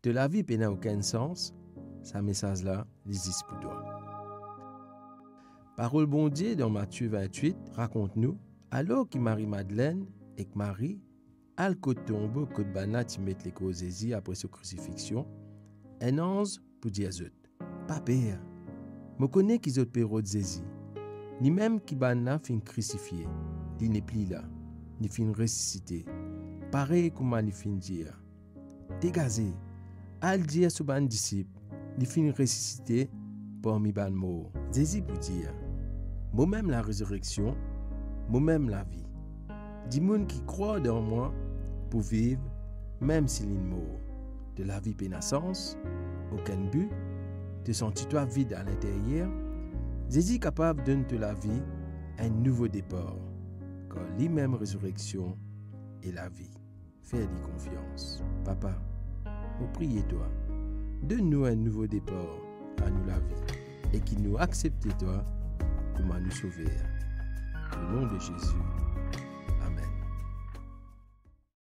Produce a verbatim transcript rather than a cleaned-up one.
to lavi pena okenn sans, sa mesaz la, li zis pou twa. Parol Bondie dan Matie vintwit rakont nou, alor ki Marie Madeleine ek Marie al kot tonbo kot bannla ti met lekor Zezi apre so krisifiksion, enn anz pou dir zot, "Pa per, mo kone ki zot pe rod Zezi, limem ki bannla finn krisifie, li nepli la, li finn resisite, parey kouma li finn dir. Degaze, al dir so bann disip, li finn resisite parmi bann mor." Zezi pou dir, "Momem larezireksion, momem lavi. Dimoun ki krwar dan mwa pou viv, mem si linn mor." To lavi pena sans, okenn bi, to santi twa vid alinteryer, Zezi kapav donn to lavi enn nouvo depar, kar limem rezireksion e lavi. Fer li konfians. Papa, mo priye twa, donn nou enn nouvo depar dan nou lavi e ki nou aksepte twa kouma nou Sover. O nom de Zezi.